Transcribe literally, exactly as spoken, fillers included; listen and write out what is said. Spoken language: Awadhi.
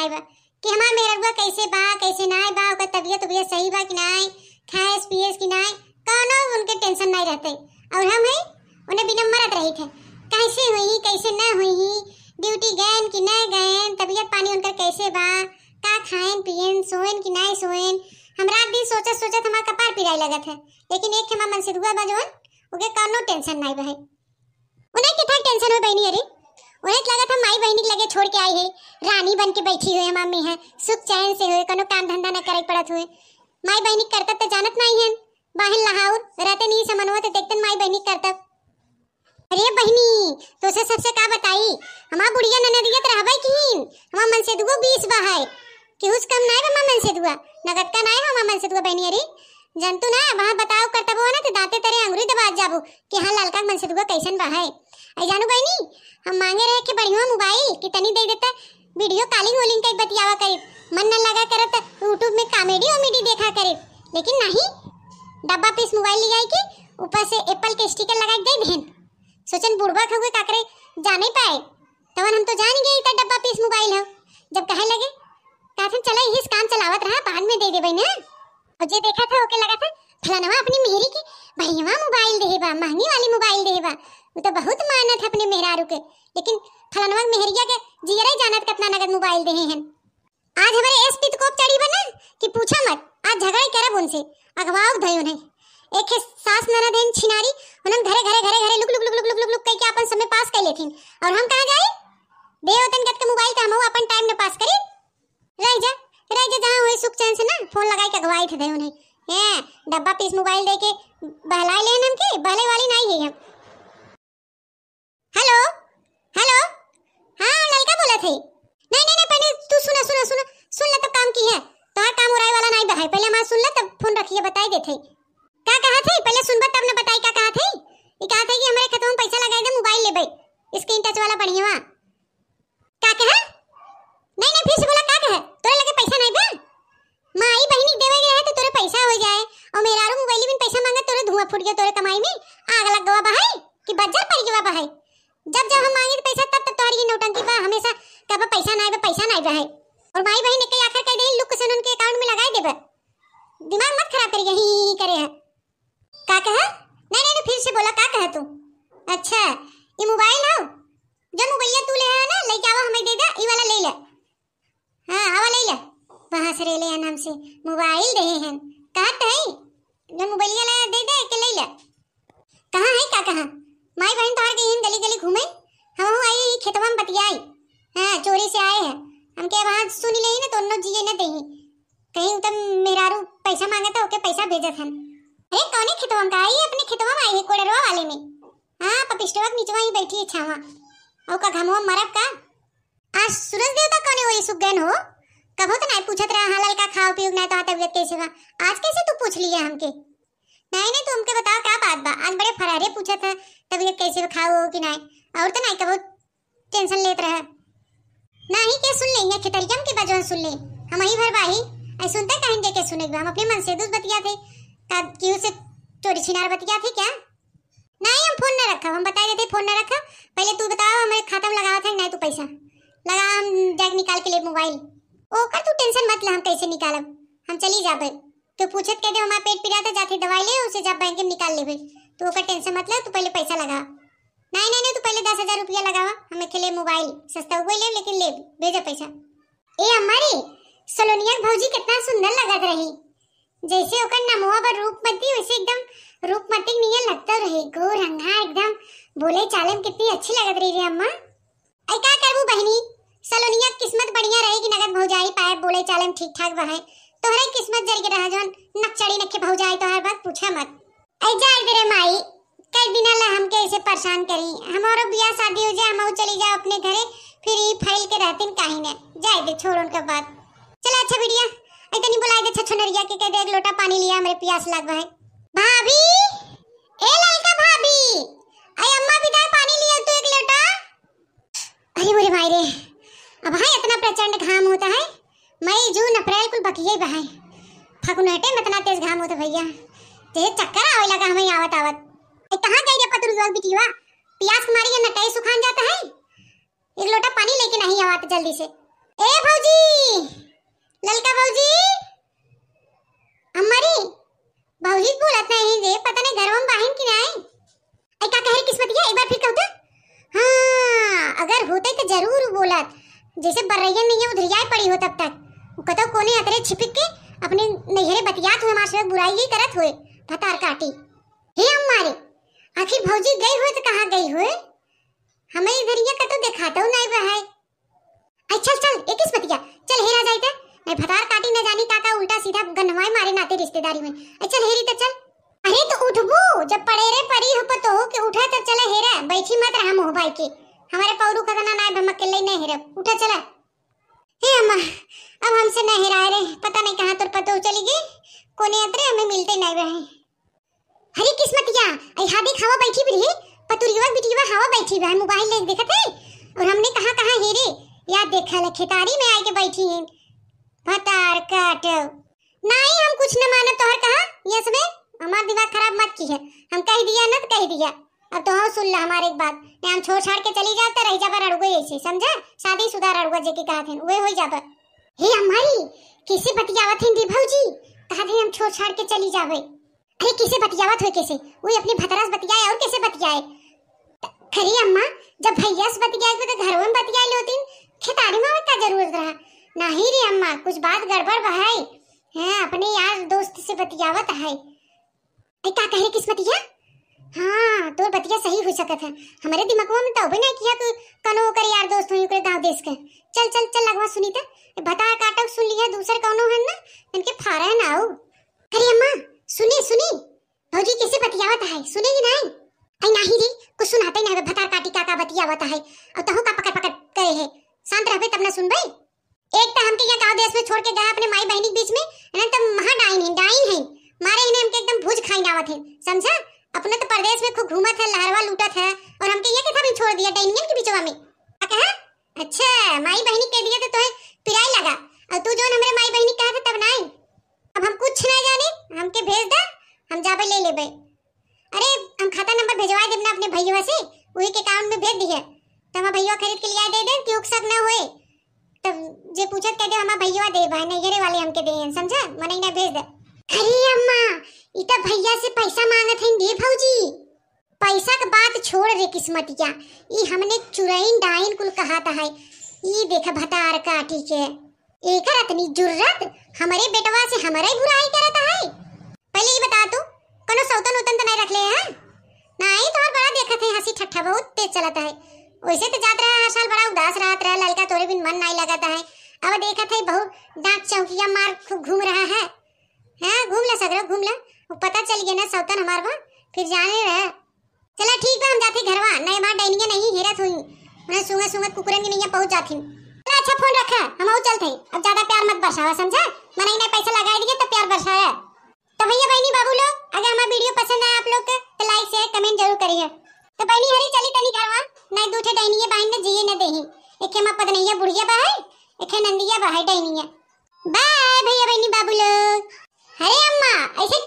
बा कि हमार मेहररुआ कैसे बा, कैसे नाय बा, ओकर तबियत उबियत सही बा कि नाय, खाएस पिएस कि नाय, कौनो उनके tension नाय रहते। और हम है उन्हें बिना मरत रही थे, कैसे हुई, कैसे न हुई, duty गएन कि न गएन, तबियत पानी उनकर कैसे बा, का खाएन पिएन, सोएन कि नाय सोएन। हम रात दिन सोचत सोचत हमार कपार पिराए लगत है, लेकिन एक हमार मनसेधुआ बा जौन, ओके कौनो tension नाय बा है। उन्हें कितना tension हो बहिनी, अरे उन्हें तो लगत हम माई बहिनी के लगे छोड़ के आई है, रानी बन के बैठी हुई हमार मेहर, सुख चैन से हुए, कोनो काम धंधा न करे पड़त हुए। माई बहिनी करतब तो जानत नाई है, बाहन लहाउर रहते नहीं समनवा तो देखतन माई बहिनी करतब। अरे बहिनी, तोसे सबसे का बताई, हमार बुढ़िया ननदिया तो रहबे की, हमार मनसेधुआ बीस बा है, केहू से कम नाय बा हमार मनसेधुआ, नगद का नाय बा हमार मनसेधुआ बहिनी। अरे जानतू ना, वहाँ बताओ करतबो ना तो दांते तरे अंगुरी दबात जाबू कि हाँ ललका के मनसेधुआ कैसन बा है। आई जानू बहिनी, हम मांगे रहे कि बढ़िया मोबाइल कि तनी दे देता, video calling वॉलिंग कई बतियावा करे, मन न लगा करत YouTube में comedy वॉमेडी देखा करे, लेकिन नहीं, डब्बा पीस मोबाइल ले आई के ऊपर से Apple के sticker लगा के दे देन। सोचन बुढ़वा खउए का करे, जाने पाए, तवन हम तो जान गए त डब्बा पीस मोबाइल हो। जब कहे लगे, कहथन चला यही से काम चलावत रहा, बाद में दे देबे ना। और जे देखा था ओके लगा था फलानवा अपनी मेहरी के बढ़िया मोबाइल देहे बा, महंगी वाली मोबाइल देहे बा, वो तो बहुत मानत है अपने मेहरारू के, लेकिन फलानवा के मेहरिया के जियरे जानत कितना नगद मोबाइल देहे हैं। आज हमारे एस पी तो कोप चढ़ी बा ना कि पूछा मत, आज झगड़ा ही करब उनसे, अगवाव धई उन्हें। एक है सास ननद हैं छिनारी, उन्हन घरे घरे घरे घरे लुक लुक लुक लुक लुक लुक लुक कह के अपन समय पास कर लेथिन, और हम कहाँ जाए? दे ओतन गत के मोबाइल त हमहू अपन टाइम न पास करी। रह जा, रह जा, जहाँ होई सुख चैन से ना फोन लगाई के अगवाई थे दे उन्हें। हैं, डब्बा पीस मोबाइल दे के बहलाए लेन हमके, बहले वाली नहीं है हम। हेलो, हेलो, हाँ, ललका बोलत है। नहीं, नहीं, नहीं, पहले तू सुना, सुना, सुना, सुन ले तब काम की है। तोहार काम उराए वाला नहीं बहाई, पहले हमारा सुन ले तब फोन रखिए, बताई देत है। का कहा थे? पहले सुनबा तब न बताई का कहा थे। ये कहा थे कि हमारे खेतवा में पैसा लगाई दे, मोबाइल लेबे, स्क्रीन टच वाला बढ़िया। का कहा? नहीं, नहीं, फिर से बोला, का कहा? तोरे लगे पैसा नहीं बा? माई बहिनी के देवे के रहे तो तोरे पैसा हो जाए, और मेहरारू मोबाइल में पैसा मांगे, तोरे धुआं फूट गया, तोरे कमाई में आग लग गवा बहाई कि बज्जर पड़ गवा बहाई। जब जब हम मांगे तो पैसा, तब तब तोहरी ये नौटंकी बा, हमेशा कब पैसा नहीं बा, पैसा नहीं बा है। और माई बहिन एक ही आखिर कह दे, लुक से उनके अकाउंट में लगाए देबे। दिमाग मत खराब करिए, ही, ही, ही करे है। का कहा? नहीं, नहीं, नहीं, फिर से बोला, का कहा तू? अच्छा, ये मोबाइल हो, जो मोबाइलिया तू ले है ना, लेके आवा, हमें दे दे, ई वाला ले ले। हाँ, आवा ले ले। वहाँ से ले ले हन हमसे, मोबाइल दे हैं, कहत है, जो मोबाइलिया ले दे दे के ले ले। कहाँ है, का कहा? माई बहन तोहर के हिन गली गली घूमे, हम आई ही खेतवा में बतियाई। हाँ, चोरी से आए हैं, हमके वहाँ सुनी ले ही ना, तो उन्नो जिए न देही। कहीं उ तब मेहरारू पैसा मांगत है, ओके पैसा भेजत हन। अरे कौने खेतवा में का आई? अपने खेतवा में आई है, कोडरवा वाले में। हाँ, पपिस्टवा के निचवा ही बैठी है छावा। और का घमवा मरब का? आज सूरज देवता कौने ओरी सुख गन हो? कबो तो नहीं पूछत रहा, हाँ ललका खाओ पियो, नहीं तो तबियत कैसे बा? आज कैसे तू पूछ लिया हमके? नहीं, नहीं, तू हमके बताओ का बात बा? आज बड़े फरहरे पूछत है, तबियत कैसे बा, खाओ हो कि नहीं? और तो नहीं कबो टेंशन लेत रहे। नाही के सुन ले, यहाँ खेतरिया में के बा जौन सुन ले, हम ही भर बाही। आई सुनते कहेंगे के सुने के बा, हम अपने मन से दूस बतिया थे, का केहू से चोरी छिनार बतिया थे क्या? नहीं, हम फोन न रखब, हम बताई देते फोन न रखब। पहले तू बताओ हमारे खाता में लगावत है नहीं तू पैसा, लगा हम जाके निकाल के ले मोबाइल। ओकर तू टेंशन मत ले, हम कैसे निकालब, हम चली जाबे। तो पूछत कह दे हमार पेट पिरात है, जाते दवाई ले, उसे जा बैंक में निकाल लेबे। तू ओकर टेंशन मत ले, तू पहले पैसा लगा। नहीं, नहीं, नहीं, तू पहले दस हजार रुपया लगावा, हमें खेले मोबाइल सस्ता हुआ ले, लेकिन ले, भेजा पैसा। ए अम्मा रे, सलोनिया के भौजी कितना सुंदर लगत रही, जैसे ओकर नमवा बा रूपमती, वैसे एकदम रूपमती नियर लगता रही, गोर रंगा एकदम, बोले चाले में कितनी अच्छी लगत रही रे अम्मा। ऐ का करबू बहिनी, सलोनिया के किस्मत बढ़िया रहे कि नगद भौजाई पाए, बोले चाले में ठीक ठाक बहे। तोहरे किस्मत जर के रहा जौन नकचड़ी नखे भौजाई तोहर बात पूछे मत। ऐ जाए दे रे माई, कई दिन ला हमके ऐसे परेशान करी। हमारो बियाह शादी हो जाए, हम चली जाओ अपने घरे, फिर ई फैल के रहतीन काहे ने। जाए दे, छोड़ उनका बात। चला अच्छा बिटिया, ऐ तनी बुलाए दे छछनरिया के, कह दे एक लोटा पानी लिया, हमरे पियास लाग बा है। भाभी, ए ललका भाभी, आई अम्मा बिदाई पानी लिया तू एक लोटा। अरे मोरे माई रे, अब हाय इतना प्रचंड घाम होता है, मई जून अप्रैल कुल बकिये बहाए, फगुनहटे में इतना तेज घाम होता भैया, जैसे चक्कर आवे लगा हमें आवत आवत। ए, कहाँ गई रे पतुरुआ बिटिया, पियास के मारे ये नटई सुखान जाता है। एक लोटा पानी लेके नहीं आवत जल्दी से। ए भौजी, ललका भौजी, अम्मा रे, भौजी बोलत नहीं रे, पता नहीं घरवा में बाहिन कि नहीं। ऐ का कहे रे किस्मतिया, एक बार फिर कहू त। हाँ, अगर होते तो जरूर बोलत, जैसे बर्रैया नहीं है उधरियाए पड़ी हो तब तक। वो कतौ कोने अतरे छिपिक के अपने नैहरे बतियात हुए हमार से बुराई ही करत हुए, भतार काटी। हे अम्मा रे, आखिर भौजी गई हुए तो कहाँ गई हुए? हमें इधरिया कतौ देखातौ नहीं बा है। ऐ चल चल, ए किस्मतिया, चल हेरा जाई त। नहीं भतार काटी न जानी का का उल्टा सीधा गन्हवाई मारे नाते रिश्तेदारी में। ऐ चल हेरी त चल। अरे तो उठबू, जब पड़े रे परी हो पतोहू के उठा त चला हेरा, बैठी मत रहा मुँह बाई के। हमारे पौरू खतना नाय बा, हम अकेले नहीं हेरब, उठा चला। हे अम्मा, अब हमसे नहीं हेराए रे, पता नहीं कहाँ तोर पतोहू चली गई, कोने अतरे हमें मिलते नहीं रहे। अरे किस्मतिया, ऐ हा देख हवा बैठी भी रही, पतुरिया बिटिया हवा बैठी बा, मोबाइल ले देखत है। और हमने कहाँ कहाँ हेरे, या देखा ले खेतारी में आके बैठी हैं। भतार काटो। नहीं, हम कुछ न मानब तोहर कहा, ये समय हमार दिमाग खराब मत की है। हम कह दिया न तो कह दिया, अब तो सुन ला हमारे एक बात। नहीं हम छोड़ छाड़ के चली जाब त रह जाबा रड़ुए ऐसे, समझा? शादीशुदा रड़ुआ जे के कहत हैं, उहे हो जाबा। हे अम्मा रे, कैसे बतियावत हैं रे भौजी? कहत हैं हम छोड़ छाड़ के चली जाबे। अरे कैसे बतियावत हो, कैसे? वो अपने भतरा से बतियाए और कैसे बतियाए? अरे अम्मा, जब भैया से बतियाए तो घरों में बतियाए लेतिन, खेतारी में आवे का जरूरत रहा? नहीं रे अम्मा, कुछ बात गड़बड़ बा है। हैं, अपने यार दोस्त से बतियावत है। ऐ का कहे रे किस्मतिया? हाँ, तोर बतिया सही हो सकत है। हमरे दिमगवा में तो अबे नहीं किया कि कनो ओकर यार दोस्त होई ओकरे गाँव देश के। चल चल चल, लगवा सुनी त। ए भतार काटक सुन लिया, दूसर कौनो है ना, इनके फारे ना हो। अरे अम्मा, सुनी सुनी, भौजी कैसे बतियावत है, सुने ही नहीं? ऐ नाही रे, कुछ सुनाते नहीं, भतार काटी का का बतियावत है। और तहु का पकड़ पकड़ करे है, शांत रहबे तब ना सुनबे। एक तो हमके यहाँ गाँव देश में छोड़ के गया अपने माई बहनी के बीच में, है ना, तो महा डाइन है, डाइन है, मारे इन्हें हमके एकदम भूज खाइन आवत है, समझा? अपने तो परदेश में खूब घूमत है, लहरवा लूटत है, और हमके ये के था भी छोड़ दिया डाइनियन के बीचवा में। का कहा? अच्छा, माई बहनी कह दिया तो तोहे पिराई लगा, और तू जो हमरे माई बहनी कहा था तब नहीं। अब हम कुछ नहीं जाने, हमके भेज दे, हम जाबे ले लेबे। अरे, हम खाता नंबर भेजवा देब ना अपने भैया से, वही के अकाउंट में भेज दिए, तो हम भैया खरीद के लिया दे देब कि उकसक ना होए। तब जे पूछत कह दे, "हमार भैया दे भाई, नैहरे वाले हमके दे हैं," समझा? मनई ना भेज दे। अरे अम्मा, ई तो भैया से पैसा मांगत हैं रे भौजी। पैसा के बात छोड़ रे किस्मतिया, ई हमने चुरैन डाइन कुल कहत है। ई देख भतार काटी के, एकर अतनी जुर्रत, हमरे बेटवा से हमरे बुराई करत है। पहले ई बता तू, कोनो सौतन उतन तो नहीं रख ले है? नहीं, तोहर बड़ा देखत है, हंसी ठट्ठा बहुत तेज चलत है। वैसे तो जात रहा हर साल बड़ा उदास रहत रहा, ललका तोरे बिन मन नहीं लगत है। अब देखत है बहुत डांक चौकिया मार खूब घूम रहा है। हाँ, घूम ले सगरो, घूम ले। वो पता चल गया ना सौतन हमार बा, फिर जाने रहे। चला ठीक बा, हम जाते घरवा, नहीं हमार डाइनिया नहीं हेरत हुई, उन्हें सूंघत सूंघत कुकुरन के नैया पहुंच जाती। चला अच्छा, फोन रखा, हम आऊ चलते हैं। अब ज्यादा प्यार मत बरसावा, समझा? मनई ने पैसा लगा दिए तो प्यार बरसाया। तो भैया बहनी बाबू लोग, अगर हमार वीडियो पसंद आया आप लोग के, तो लाइक शेयर कमेंट जरूर करिए। तो बहनी हरी चली तनी घरवा, नहीं दू ठे डाइनिया बहन ने जिए न देही। एक हमार पदनैया बुढ़िया बा है, एक नंदिया बा है डाइनिया। बाय भैया बहनी बाबू लोग। अरे अम्मा, ऐसे